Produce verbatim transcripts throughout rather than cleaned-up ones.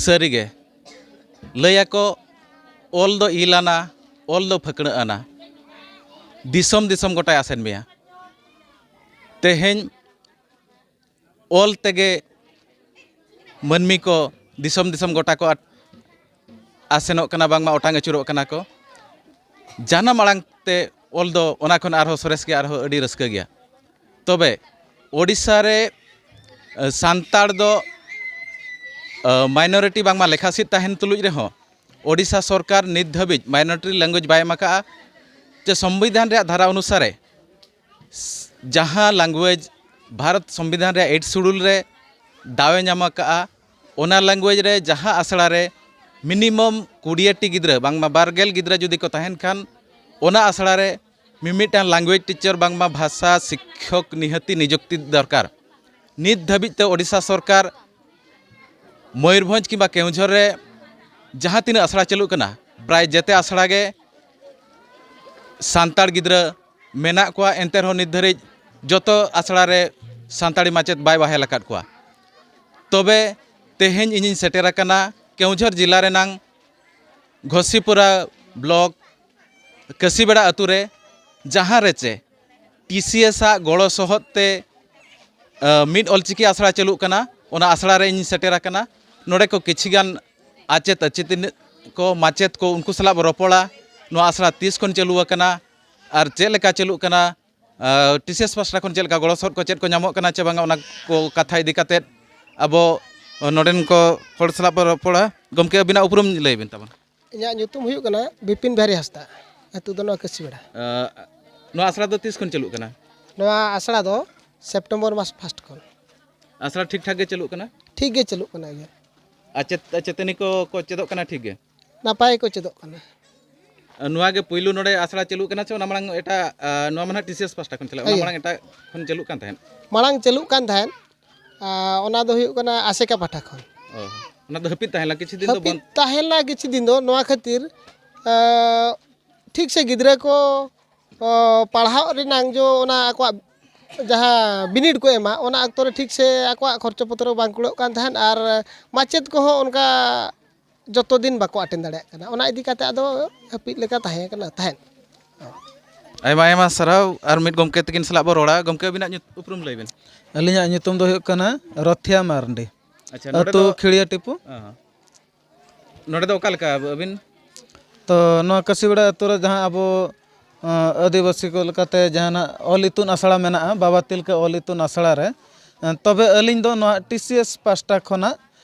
ᱥᱟᱹᱨᱤᱜᱮ ᱞᱟᱹᱭᱟᱠᱚ, ᱚᱞ ᱫᱚ ᱤᱞ ᱟᱱᱟ, ᱚᱞ ᱫᱚ ᱯᱷᱟᱹᱠᱬᱟᱹᱜ ᱟᱱᱟ᱾ ᱫᱤᱥᱚᱢ ᱫᱤᱥᱚᱢ ᱜᱚᱴᱟᱭ ᱟᱥᱮᱱ ᱢᱮᱭᱟ᱾ ᱛᱮᱦᱮᱧ ᱚᱞ ᱛᱮᱜᱮ ᱢᱟᱹᱱᱢᱤ ᱠᱚ ᱫᱤᱥᱚᱢ ᱫᱤᱥᱚᱢ ᱜᱚᱴᱟ ᱠᱚ ᱟᱥᱮᱱᱚᱜ ᱠᱟᱱᱟ, ᱵᱟᱝᱢᱟ ᱚᱴᱟᱝ ᱟᱹᱪᱩᱨᱚᱜ ᱠᱟᱱᱟ ᱠᱚ᱾ ᱡᱟᱱᱟᱢ ᱟᱲᱟᱝ ᱛᱮ ᱚᱞ ᱫᱚ ᱚᱱᱟ ᱠᱷᱚᱱ ᱟᱨᱦᱚᱸ ᱥᱚᱨᱮᱥ ᱜᱮᱭᱟ, ᱟᱨᱦᱚᱸ ᱟᱹᱰᱤ ᱨᱟᱹᱥᱠᱟᱹ ᱜᱮᱭᱟ᱾ ᱛᱚᱵᱮ ᱳᱰᱤᱥᱟ ᱨᱮ ᱥᱟᱱᱛᱟᱲ ᱫᱚ ᱢᱟᱭᱱᱚᱨᱤᱴᱤ ᱵᱟᱝᱢᱟ ᱞᱮᱠᱷᱟ ᱥᱤᱫ ᱛᱟᱦᱮᱱ ᱛᱩᱞᱩᱡ ᱨᱮᱦᱚᱸ, ᱳᱰᱤᱥᱟ ᱥᱚᱨᱠᱟᱨ ᱱᱤᱛ ᱫᱷᱟᱹᱵᱤᱡ ᱢᱟᱭᱱᱚᱨᱤᱴᱤ ᱞᱮᱝᱜᱩᱭᱮᱡᱽ ᱵᱟᱭ ᱮᱢ ᱟᱠᱟᱫᱼᱟ᱾ ᱪᱮ ᱥᱚᱝᱵᱤᱫᱷᱟᱱ ᱨᱮᱭᱟᱜ ᱫᱷᱟᱨᱟ ᱚᱱᱩᱥᱟᱨᱮ ᱡᱟᱦᱟᱸ ᱞᱮᱝᱜᱩᱭᱮᱡᱽ ᱵᱷᱟᱨᱚᱛ ᱥᱚᱝᱵᱤᱫᱷᱟᱱ ᱨᱮᱭᱟᱜ ᱮᱭᱤᱴ ᱥᱤᱰᱩᱞ ᱨᱮ ᱫᱟᱣᱮ ᱧᱟᱢ ᱟᱠᱟᱫᱼᱟ, ᱚᱱᱟ ᱞᱮᱝᱜᱩᱭᱮᱡᱽ ᱨᱮ ᱡᱟᱦᱟᱸ ᱟᱥᱲᱟ ᱨᱮ ᱢᱤᱱᱤᱢᱟᱢ ᱠᱩᱲᱤᱭᱟᱹᱴᱤ ᱜᱤᱫᱽᱨᱟᱹ ᱵᱟᱝᱢᱟ ᱵᱟᱨ ᱜᱮᱞ ᱜᱤᱫᱽᱨᱟᱹ ᱡᱩᱫᱤ ᱠᱚ ᱛᱟᱦᱮᱱ ᱠᱷᱟᱱ, ᱚᱱᱟ ᱟᱥᱲᱟ ᱨᱮ ᱢᱤᱢᱤᱫᱴᱟᱝ ᱞᱮᱝᱜᱩᱭᱮᱡᱽ ᱴᱤᱪᱟᱨ ᱵᱟᱝᱢᱟ ᱵᱷᱟᱥᱟ ᱥᱤᱠᱠᱷᱚᱠ ᱱᱤᱦᱟᱹᱛᱤ ᱱᱤᱡᱩᱠᱛᱤ ᱫᱚᱨᱠᱟᱨ᱾ ᱱᱤᱛ ᱫᱷᱟᱹᱵᱤᱡ ᱛᱮ ᱳᱰᱤᱥᱟ ᱥᱚᱨᱠᱟᱨ ᱢᱚᱭᱩᱨᱵᱷᱚᱸᱡᱽ ᱠᱤᱝᱵᱟ ᱠᱮᱣᱡᱷᱚᱨ ᱨᱮ ᱡᱟᱦᱟᱸ ᱛᱤᱱᱟᱹᱜ ᱟᱥᱲᱟ ᱪᱟᱹᱞᱩᱜ ᱠᱟᱱᱟ, ᱯᱨᱟᱭ ᱡᱮᱛᱮ ᱟᱥᱲᱟ ᱜᱮ ᱥᱟᱱᱛᱟᱲ ᱜᱤᱫᱽᱨᱟᱹ ᱢᱮᱱᱟᱜ ᱠᱚᱣᱟ᱾ ᱮᱱᱛᱮ ᱨᱮᱦᱚᱸ ᱱᱤᱛ ᱫᱷᱟᱹᱨᱤᱡ ᱡᱚᱛᱚ ᱟᱥᱲᱟ ᱨᱮ ᱥᱟᱱᱛᱟᱲᱤ ᱢᱟᱪᱮᱫ ᱵᱟᱭ ᱵᱟᱦᱟᱞ ᱟᱠᱟᱫ ᱠᱚᱣᱟ᱾ ᱛᱚᱵᱮ ᱛᱮᱦᱮᱧ ᱤᱧᱤᱧ ᱥᱮᱴᱮᱨ ᱟᱠᱟᱱᱟ ᱠᱮᱣᱡᱷᱚᱨ ᱡᱮᱞᱟ ᱨᱮᱱᱟᱝ ᱜᱷᱚᱥᱤᱯᱩᱨᱟ ᱵᱞᱚᱠ ᱠᱟᱹᱥᱤᱵᱮᱲᱟ ᱟᱹᱛᱩ ᱨᱮ, ᱡᱟᱦᱟᱸ ᱨᱮ ᱪᱮ ᱴᱤ ᱥᱤ ᱮᱥ ᱟᱜ ᱜᱚᱲᱚ ᱥᱚᱦᱚᱫ ᱛᱮ, ᱟ, ᱢᱤᱫ ᱚᱞᱪᱤᱠᱤ ᱟᱥᱲᱟ ᱪᱟᱹᱞᱩᱜ ᱠᱟᱱᱟ᱾ ᱚᱱᱟ ᱟᱥᱲᱟ ᱨᱮ ᱤᱧ ᱥᱮᱴᱮᱨ ᱟᱠᱟᱱᱟ᱾ ᱱᱚᱰᱮ ᱠᱚ ᱠᱤᱪᱷᱤ ᱜᱟᱱ ᱟᱪᱮᱫ ᱟᱪᱮᱛᱟᱹᱱᱤ ᱠᱚ, ᱢᱟᱪᱮᱫ ᱠᱚ, ᱩᱱᱠᱩ ᱥᱟᱞᱟᱜ ᱵᱚ ᱨᱚᱯᱚᱲᱟ᱾ ᱱᱚᱣᱟ ᱟᱥᱲᱟ ᱛᱤᱥ ᱠᱷᱚᱱ ᱪᱟᱹᱞᱩ ᱟᱠᱟᱱᱟ ᱟᱨ ᱪᱮᱫ ᱞᱮᱠᱟ ᱪᱟᱹᱞᱩᱜ ᱠᱟᱱᱟ, ᱟ, ᱴᱤ ᱥᱤ ᱮᱥ ᱯᱟᱥᱴᱟ ᱠᱷᱚᱱ ᱪᱮᱫ ᱞᱮᱠᱟ ᱜᱚᱲᱚ ᱥᱚᱦᱚᱫ ᱠᱚ ᱪᱮᱫ ᱠᱚ ᱧᱟᱢᱚᱜ ᱠᱟᱱᱟ ᱪᱮ ᱵᱟᱝᱟ, ᱚᱱᱟ ᱠᱚ ᱠᱟᱛᱷᱟ ᱤᱫᱤ ᱠᱟᱛᱮᱫ ᱟᱵᱚ ᱱᱚᱰᱮᱱ ᱠᱚ ᱦᱚᱲ ᱥᱟᱞᱟᱜ ᱵᱚ ᱨᱚᱯᱚᱲᱟ᱾ ᱜᱚᱢᱠᱮ, ᱟᱹᱵᱤᱱᱟᱜ ᱩᱯᱨᱩᱢ ᱞᱟᱹᱭ ᱵᱤᱱ ᱛᱟᱵᱚᱱ᱾ ᱤᱧᱟᱹᱜ ᱧᱩᱛᱩᱢ ᱦᱩᱭᱩᱜ ᱠᱟᱱᱟ ᱵᱤᱯᱤᱱ ᱵᱤᱦᱟᱨᱤ ᱦᱟᱸᱥᱫᱟ, ᱟᱹᱛᱩ ᱫᱚ ᱱᱚᱣᱟ ᱠᱟᱹᱥᱤᱵᱮᱲᱟ᱾ ᱟ, ᱱᱚᱣᱟ ᱟᱥᱲᱟ ᱫᱚ ᱛᱤᱥ ᱠᱷᱚᱱ ᱪᱟᱹᱞᱩᱜ ᱠᱟᱱᱟ? ᱱᱚᱣᱟ ᱟᱥᱲᱟ ᱫᱚ ᱥᱮᱯᱴᱮᱢᱵᱚᱨ ᱢᱟᱥ ᱯᱷᱟᱥᱴ ᱠᱷᱚᱱ᱾ ᱟᱥᱲᱟ ᱴᱷᱤᱠ ᱴᱷᱟᱠ ᱜᱮ ᱪᱟᱹᱞᱩᱜ ᱠᱟᱱᱟ? ᱴᱷᱤᱠ ᱜᱮ ᱪᱟᱹᱞᱩᱜ ᱠᱟᱱᱟ ᱜᱮ᱾ ᱟᱪᱮᱛ ᱟᱪᱮᱛᱟᱹᱱᱤ ᱠᱚ ᱠᱚ ᱪᱮᱫᱚᱜ ᱠᱟᱱᱟ ᱴᱷᱤᱠ ᱜᱮ? ᱱᱟᱯᱟᱭ ᱠᱚ ᱪᱮᱫᱚᱜ ᱠᱟᱱᱟ᱾ ᱟ, ᱱᱚᱣᱟ ᱜᱮ ᱯᱩᱭᱞᱩ ᱱᱚᱰᱮ ᱟᱥᱲᱟ ᱪᱟᱹᱞᱩᱜ ᱠᱟᱱᱟ ᱪᱮ ᱚᱱᱟ ᱢᱟᱲᱟᱝ ᱮᱴᱟᱜ, ᱟ, ᱱᱚᱣᱟ ᱢᱟ ᱱᱟᱦᱟᱜ ᱴᱤ ᱥᱤ ᱮᱥ ᱯᱟᱥᱴᱟ ᱠᱷᱚᱱ ᱪᱟᱞᱟᱜ, ᱚᱱᱟ ᱦᱳᱭ᱾ ᱢᱟᱲᱟᱝ ᱮᱴᱟᱜ ᱠᱷᱚᱱ ᱪᱟᱹᱞᱩᱜ ᱠᱟᱱ ᱛᱟᱦᱮᱸᱫ? ᱢᱟᱲᱟᱝ ᱪᱟᱹᱞᱩᱜ ᱠᱟᱱ ᱛᱟᱦᱮᱸᱫ, ᱟ, ᱚᱱᱟ ᱫᱚ ᱦᱩᱭᱩᱜ ᱠᱟᱱᱟ ᱟᱥᱮᱠᱟ ᱯᱟᱦᱴᱟ ᱠᱷᱚᱱ᱾ ᱚ, ᱚᱱᱟ ᱫᱚ ᱦᱟᱹᱯᱤᱫ ᱛᱟᱦᱮᱸ ᱞᱮᱱᱟ ᱠᱤᱪᱷᱩ ᱫᱤᱱ ᱫᱚ ᱦᱟᱹᱯᱤᱫ ᱵᱚᱱᱫ? ᱛᱟᱦᱮᱸ ᱞᱮᱱᱟ ᱠᱤᱪᱷᱩ ᱫᱤᱱ ᱫᱚ, ᱱᱚᱣᱟ ᱠᱷᱟᱹᱛᱤᱨ, ᱟ, ᱴᱷᱤᱠ ᱥᱮ ᱜᱤᱫᱽᱨᱟᱹ ᱠᱚ, ᱚ, ᱯᱟᱲᱦᱟᱣ ᱨᱮᱱᱟᱝ ᱡᱚ ᱚᱱᱟ ᱟᱠᱚᱣᱟᱜ ᱡᱟᱦᱟᱸ ᱵᱤᱱᱤᱰ ᱠᱚ ᱮᱢᱟ, ᱚᱱᱟ ᱚᱠᱛᱚ ᱨᱮ ᱴᱷᱤᱠ ᱥᱮ ᱟᱠᱚᱣᱟᱜ ᱠᱷᱚᱨᱪᱚ ᱯᱚᱛᱨᱚ ᱵᱟᱝ ᱠᱩᱲᱟᱹᱜ ᱠᱟᱱ ᱛᱟᱦᱮᱸᱫ ᱟᱨ ᱢᱟᱪᱮᱫ ᱠᱚᱦᱚᱸ ᱚᱱᱠᱟ ᱡᱚᱛᱚ ᱫᱤᱱ ᱵᱟᱠᱚ ᱟᱴᱮᱱ ᱫᱟᱲᱮᱭᱟᱜ ᱠᱟᱱᱟ᱾ ᱚᱱᱟ ᱤᱫᱤ ᱠᱟᱛᱮ ᱟᱫᱚ ᱦᱟᱹᱯᱤᱫ ᱞᱮᱠᱟ ᱛᱟᱦᱮᱸ ᱠᱟᱱᱟ ᱛᱟᱦᱮᱸᱫ᱾ ᱟᱭᱢᱟ ᱟᱭᱢᱟ ᱥᱟᱨᱦᱟᱣ᱾ ᱟᱨ ᱢᱤᱫ ᱜᱚᱢᱠᱮ ᱛᱟᱹᱠᱤᱱ ᱥᱟᱞᱟᱜ ᱵᱚ ᱨᱚᱲᱟ᱾ ᱜᱚᱢᱠᱮ, ᱟᱹᱵᱤᱱᱟᱜ ᱧᱩᱛ- ᱩᱯᱨᱩᱢ ᱞᱟᱹᱭ ᱵᱤᱱ᱾ ᱟᱹᱞᱤᱧᱟᱜ ᱧᱩᱛᱩᱢ ᱫᱚ ᱦᱩᱭᱩᱜ ᱠᱟᱱᱟ ᱨᱚᱛᱷᱤᱭᱟ ᱢᱟᱨᱰᱤ᱾ ᱟᱪᱪᱷᱟ, ᱱᱚᱰᱮ ᱟᱹᱛᱩ ᱫᱚ ᱠᱷᱤᱲᱤᱭᱟᱹ ᱴᱤᱯᱩ᱾ ᱦᱮᱸ᱾ ᱱᱚᱰᱮ ᱫᱚ ᱚᱠᱟ ᱞᱮᱠᱟ ᱟᱹᱵᱤᱱ? ᱛᱚ ᱱᱚᱣᱟ ᱠᱟᱹᱥᱤᱵᱮᱲᱟ ᱟᱹᱛᱩ ᱨᱮ ᱡᱟᱦᱟᱸ ᱟᱵᱚ ᱟᱸ, ᱟᱹᱫᱤᱵᱟᱹᱥᱤ ᱠᱚ ᱞᱮᱠᱟᱛᱮ ᱡᱟᱦᱟᱱᱟᱜ ᱚᱞ ᱤᱛᱩᱱ ᱟᱥᱲᱟ ᱢᱮᱱᱟᱜᱼᱟ, ᱵᱟᱵᱟ ᱛᱤᱞᱠᱟᱹ ᱚᱞ ᱤᱛᱩᱱ ᱟᱥᱲᱟ ᱨᱮ᱾ ᱟᱸ, ᱛᱚᱵᱮ ᱟᱹᱞᱤᱧ ᱫᱚ ᱱᱚᱣᱟ ᱴᱤ ᱥᱤ ᱮᱥ ᱯᱟᱥᱴᱟ ᱠᱷᱚᱱᱟᱜ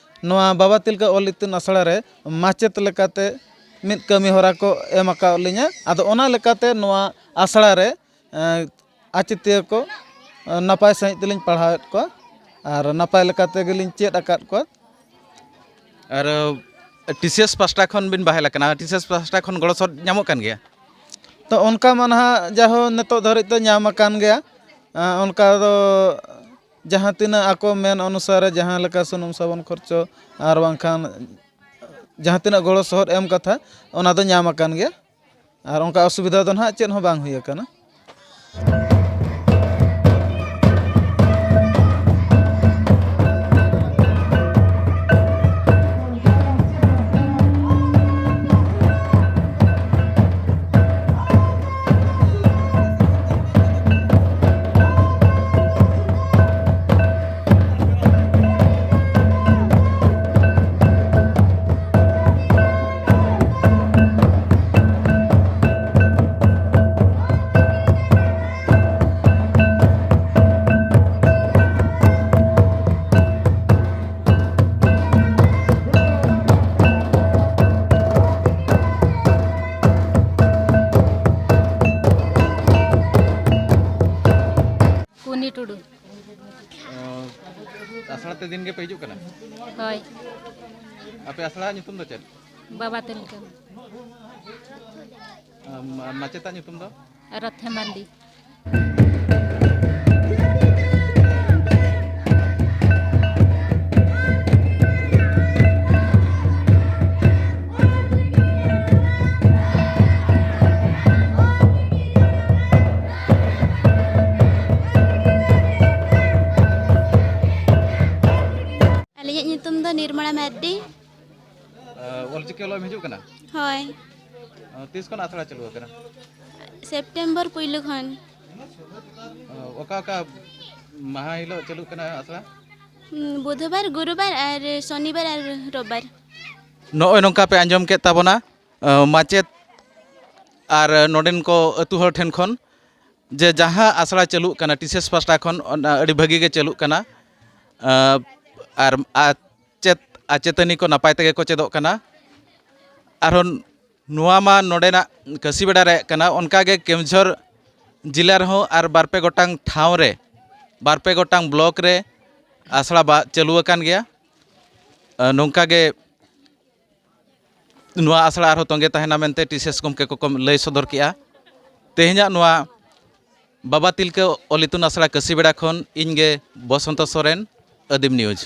ᱱᱚᱣᱟ ᱵᱟᱵᱟ ᱛᱤᱞᱠᱟᱹ ᱚᱞ ᱤᱛᱩᱱ ᱟᱥᱲᱟ ᱨᱮ ᱢᱟᱪᱮᱫ ᱞᱮᱠᱟᱛᱮ ᱢᱤᱫ ᱠᱟᱹᱢᱤ ᱦᱚᱨᱟ ᱠᱚ ᱮᱢ ᱟᱠᱟᱫ ᱞᱤᱧᱟ᱾ ᱟᱫᱚ ᱚᱱᱟ ᱞᱮᱠᱟᱛᱮ ᱱᱚᱣᱟ ᱟᱥᱲᱟ ᱨᱮ ᱮᱸ, ᱟᱪᱮᱛᱤᱭᱟᱹ ᱠᱚ ᱮᱸ, ᱱᱟᱯᱟᱭ ᱥᱟᱺᱦᱤᱡ ᱛᱮᱞᱤᱧ ᱯᱟᱲᱦᱟᱣᱮᱫ ᱠᱚᱣᱟ ᱟᱨ ᱱᱟᱯᱟᱭ ᱞᱮᱠᱟ ᱛᱮᱜᱮᱞᱤᱧ ᱪᱮᱫ ᱟᱠᱟᱫ ᱠᱚᱣᱟ᱾ ᱟᱨ ᱴᱤ ᱥᱤ ᱮᱥ ᱯᱟᱥᱴᱟ ᱠᱷᱚᱱ ᱵᱤᱱ ᱵᱟᱦᱟᱞ ᱟᱠᱟᱱᱟ, ᱴᱤ ᱥᱤ ᱮᱥ ᱯᱟᱥᱴᱟ ᱠᱷᱚᱱ ᱜᱚᱲᱚ ᱥᱚᱦᱚᱫ ᱧᱟᱢᱚᱜ ᱠᱟᱱ ᱜᱮᱭᱟ? ᱛᱚ ᱚᱱᱠᱟ ᱢᱟ ᱱᱟᱦᱟᱜ ᱡᱟᱦᱳ ᱱᱤᱛᱚᱜ ᱫᱷᱟᱹᱨᱤᱡ ᱛᱮ ᱧᱟᱢ ᱟᱠᱟᱱ ᱜᱮᱭᱟ᱾ ᱮᱸ, ᱚᱱᱠᱟ ᱫᱚ ᱡᱟᱦᱟᱸ ᱛᱤᱱᱟᱹᱜ ᱟᱠᱚ ᱢᱮᱱ ᱚᱱᱩᱥᱟᱨᱮ ᱡᱟᱦᱟᱸ ᱞᱮᱠᱟ ᱥᱩᱱᱩᱢ ᱥᱟᱵᱚᱱ ᱠᱷᱚᱨᱪᱚ ᱟᱨ ᱵᱟᱝᱠᱷᱟᱱ ᱡᱟᱦᱟᱸ ᱛᱤᱱᱟᱹᱜ ᱜᱚᱲᱚ ᱥᱚᱦᱚᱫ ᱮᱢ ᱠᱟᱛᱷᱟ, ᱚᱱᱟ ᱫᱚ ᱧᱟᱢ ᱟᱠᱟᱱ ᱜᱮᱭᱟ᱾ ᱟᱨ ᱚᱱᱠᱟ ᱚᱥᱩᱵᱤᱫᱷᱟ ᱫᱚ ᱱᱟᱦᱟᱜ ᱪᱮᱫ ᱦᱚᱸ ᱵᱟᱝ ᱦᱩᱭ ᱟᱠᱟᱱᱟ᱾ ᱠᱩᱱᱤ ᱴᱩᱰᱩ᱾ ᱟᱥᱲᱟ ᱛᱮ ᱫᱤᱱ ᱜᱮᱯᱮ ᱦᱤᱡᱩᱜ ᱠᱟᱱᱟ? ᱦᱳᱭ᱾ ᱟᱯᱮ ᱟᱥᱲᱟ ᱧᱩᱛᱩᱢ ᱫᱚ ᱪᱮᱫ? ᱵᱟᱵᱟ ᱛᱤᱞᱠᱟᱹ᱾ ᱟᱢ, ᱟᱨ ᱢᱟᱪᱮᱛᱟᱜ ᱧᱩᱛᱩᱢ ᱫᱚ? ᱨᱚᱛᱷᱮ ᱢᱟᱨᱰᱤ᱾ ᱢᱟᱨᱰᱤ᱾ ᱚᱞᱪᱤᱠᱤ ᱚᱞᱚᱜ ᱮᱢ ᱦᱤᱡᱩᱜ ᱠᱟᱱᱟ? ᱦᱳᱭ᱾ ᱛᱤᱥ ᱠᱷᱚᱱ ᱟᱥᱲᱟ ᱪᱟᱹᱞᱩ ᱟᱠᱟᱱᱟ? ᱥᱮᱯᱴᱮᱢᱵᱚᱨ ᱯᱩᱭᱞᱩ ᱠᱷᱚᱱ᱾ ᱚᱠᱟ ᱚᱠᱟ ᱢᱟᱦᱟ ᱦᱤᱞᱳᱜ ᱪᱟᱹᱞᱩᱜ ᱠᱟᱱᱟ ᱟᱥᱲᱟ? ᱵᱩᱫᱷᱵᱟᱨ, ᱜᱩᱨᱩᱵᱟᱨ ᱟᱨ ᱥᱚᱱᱤᱵᱟᱨ ᱟᱨ ᱨᱳᱵᱵᱟᱨ᱾ ᱱᱚᱜᱼᱚᱭ ᱱᱚᱝᱠᱟ ᱯᱮ ᱟᱸᱡᱚᱢ ᱠᱮᱫ ᱛᱟᱵᱚᱱᱟ, ᱢᱟᱪᱮᱫ ᱟᱨ ᱱᱚᱰᱮᱱ ᱠᱚ ᱟᱹᱛᱩ ᱦᱚᱲ ᱴᱷᱮᱱ ᱠᱷᱚᱱ, ᱡᱮ ᱡᱟᱦᱟᱸ ᱟᱥᱲᱟ ᱪᱟᱹᱞᱩᱜ ᱠᱟᱱᱟ ᱴᱤᱥᱤᱮᱥ ᱯᱟᱥᱴᱟ ᱠᱷᱚᱱ, ᱚᱱᱟ ᱟᱹᱰᱤ ᱵᱷᱟᱹᱜᱤ ᱜᱮ ᱪᱟᱹᱞᱩᱜ ᱠᱟᱱᱟ᱾ ᱟᱨ ᱟᱪᱮᱫ ᱟᱪᱮᱛᱟᱹᱱᱤ ᱠᱚ ᱱᱟᱯᱟᱭ ᱛᱮᱜᱮ ᱠᱚ ᱪᱮᱫᱚᱜ ᱠᱟᱱᱟ᱾ ᱟᱨᱦᱚᱸ ᱱᱚᱣᱟ ᱢᱟ ᱱᱚᱰᱮᱱᱟᱜ ᱠᱟᱹᱥᱤᱵᱮᱲᱟ ᱨᱮ ᱠᱟᱱᱟ, ᱚᱱᱠᱟᱜᱮ ᱠᱮᱣᱡᱷᱚᱨ ᱡᱮᱞᱟ ᱨᱮᱦᱚᱸ ᱟᱨ ᱵᱟᱨ ᱯᱮ ᱜᱚᱴᱟᱝ ᱴᱷᱟᱶ ᱨᱮ, ᱵᱟᱨ ᱯᱮ ᱜᱚᱴᱟᱝ ᱵᱞᱚᱠ ᱨᱮ ᱟᱥᱲᱟ ᱵᱟ ᱪᱟᱹᱞᱩ ᱟᱠᱟᱱ ᱜᱮᱭᱟ᱾ ᱱᱚᱝᱠᱟ ᱜᱮ ᱱᱚᱣᱟ ᱟᱥᱲᱟ ᱟᱨᱦᱚᱸ ᱛᱚᱸᱜᱮ ᱛᱟᱦᱮᱱᱟ ᱢᱮᱱᱛᱮ ᱴᱤᱥᱤᱮᱥ ᱜᱚᱢᱠᱮ ᱠᱚᱠᱚ ᱞᱟᱹᱭ ᱥᱚᱫᱚᱨ ᱠᱮᱜᱼᱟ᱾ ᱛᱮᱦᱮᱧᱟᱜ ᱱᱚᱣᱟ ᱵᱟᱵᱟ ᱛᱤᱞᱠᱟᱹ ᱚᱞ ᱤᱛᱩᱱ ᱟᱥᱲᱟ ᱠᱟᱹᱥᱤᱵᱮᱲᱟ ᱠᱷᱚᱱ ᱤᱧ ᱜᱮ ᱵᱚᱥᱚᱱᱛᱚ ᱥᱚᱨᱮᱱ, ᱟᱹᱫᱤᱢ ᱱᱤᱭᱩᱡᱽ᱾